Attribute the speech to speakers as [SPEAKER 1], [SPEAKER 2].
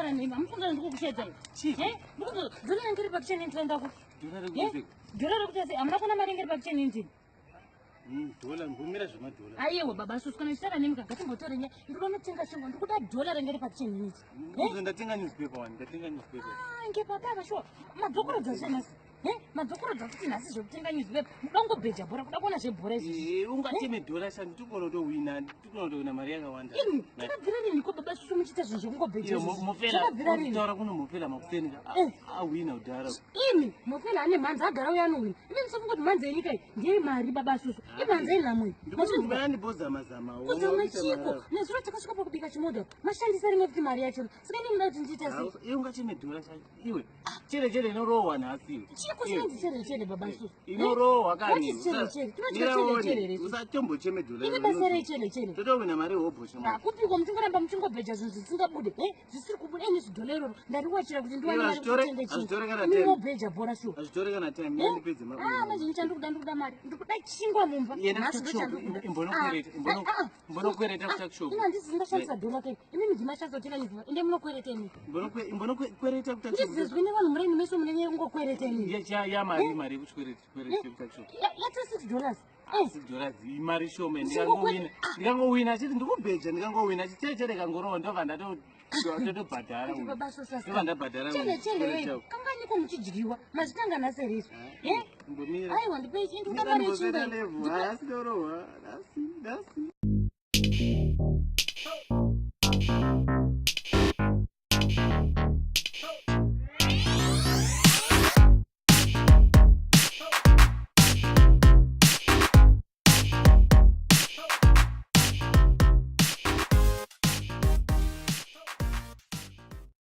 [SPEAKER 1] ndikutaura nemi hamufunga ndikukushedza
[SPEAKER 2] Chii?
[SPEAKER 1] Ndikuti dhora rangu riri pakicheni ndinoenda ku
[SPEAKER 2] Dhora rekuti
[SPEAKER 1] dhora rekuti sei hamuna kuona mari yangu iri pakicheni ndini
[SPEAKER 2] Dhola mbomira zvemadhola.
[SPEAKER 1] Aiwa baba susu kana ndichitaura nemi ka ngatimbotore nyaya ndikuda unotenga chingwa ndikuda dhola ranga riri pakicheni unit.
[SPEAKER 2] Ndizvo ndatenga newspaper wani ndatenga newspaper.
[SPEAKER 1] Ah, ngepa baba shuwa madzokorodza sei nhasi? Eh, madzokorodza futi nhasi zvekutenga newspaper muda kungobheja bhora kuda kuona zvebhora izvi.
[SPEAKER 2] Eh, ungateme dhola shani tikona kutowina tikona kutowina mari yakawanda.
[SPEAKER 1] Imi takabvira rini ko baba susu muchiita zvinhu zvekungobheja
[SPEAKER 2] Iyo
[SPEAKER 1] izvi?
[SPEAKER 2] mofela
[SPEAKER 1] Zvakabvira rini?
[SPEAKER 2] taura kuno mofela makuseni ka
[SPEAKER 1] Eh.
[SPEAKER 2] awina kudhara.
[SPEAKER 1] Imi mofela ane mhanza agara uya anowina. Imi musafunga kuti mhanza yenyika iyi ndeyemari baba susu. Imhanza yenhamo iyi. Machizwa?
[SPEAKER 2] Ndibozama zama.
[SPEAKER 1] Kuzama chiko nezuro takasvika pakubika chimodho mashandisa rimwe futi mari yacho saka ndinoda kuti ndiita sei
[SPEAKER 2] Iwe ungateme dhola shani iwe. Chere chere inorohwa nhasi iwe.
[SPEAKER 1] chiko chinonzi chere chere baba susu
[SPEAKER 2] Inorohwa kani.
[SPEAKER 1] What is chere chere tinotya chere chere resu
[SPEAKER 2] Usatombocheme dhola.
[SPEAKER 1] ine basa rei chere chere
[SPEAKER 2] Totowina mari hobho shoma.
[SPEAKER 1] kupiko muchingoramba muchingobheja zvinhu zvisingabude eh zvisiri kubuda ine zvidhola iroro ndariwachira kuti ndiwane
[SPEAKER 2] Iwe,
[SPEAKER 1] mari
[SPEAKER 2] hazvitore-
[SPEAKER 1] kuti
[SPEAKER 2] hazvitore kana
[SPEAKER 1] tenge
[SPEAKER 2] ten.
[SPEAKER 1] mobheja bhora shuwa
[SPEAKER 2] Hazvitore kana time ndipedze mari.
[SPEAKER 1] Ah, manje ini chandikuda ndikuda mari ndikuda chingwa mumba
[SPEAKER 2] Yena
[SPEAKER 1] Nhasi
[SPEAKER 2] kutuckshop,
[SPEAKER 1] ndochandikuda.
[SPEAKER 2] imbonokwereta,
[SPEAKER 1] Ah, ah, ah.
[SPEAKER 2] imbonokwereta kutuckshop.
[SPEAKER 1] Ina handisi ndashandisa dhola kai imi ndimashandisa kutenga nyuzipa ende munokwereta imi
[SPEAKER 2] Imbonokwereta kutuckshop.
[SPEAKER 1] ndizezwi nevanhu mureni mese mune nyaya yekungokwereta imi
[SPEAKER 2] Ya ya mari mari yekuchikwereta chikwereta chekutuckshop.
[SPEAKER 1] yatse $6. Eh,
[SPEAKER 2] $6 imari shoma
[SPEAKER 1] Chingokwe-
[SPEAKER 2] ndikangowina. Ndikangowina chiti ndikubheja ndikangowina chichere chere kangorohwa ndobva ndatotobhadhara.
[SPEAKER 1] Kuti baba sosasa.
[SPEAKER 2] Ndobva ndabhadhara.
[SPEAKER 1] Chere chere wei kanganyiko muchidyiwa mazvitanga nhasi here izvi Eh?
[SPEAKER 2] Imbomira.
[SPEAKER 1] Aiwa ndipei chii ndikuda mari yechingwa iyi.
[SPEAKER 2] Ndikamboseta level. Nhasi ndorohwa. Nhasi nhasi.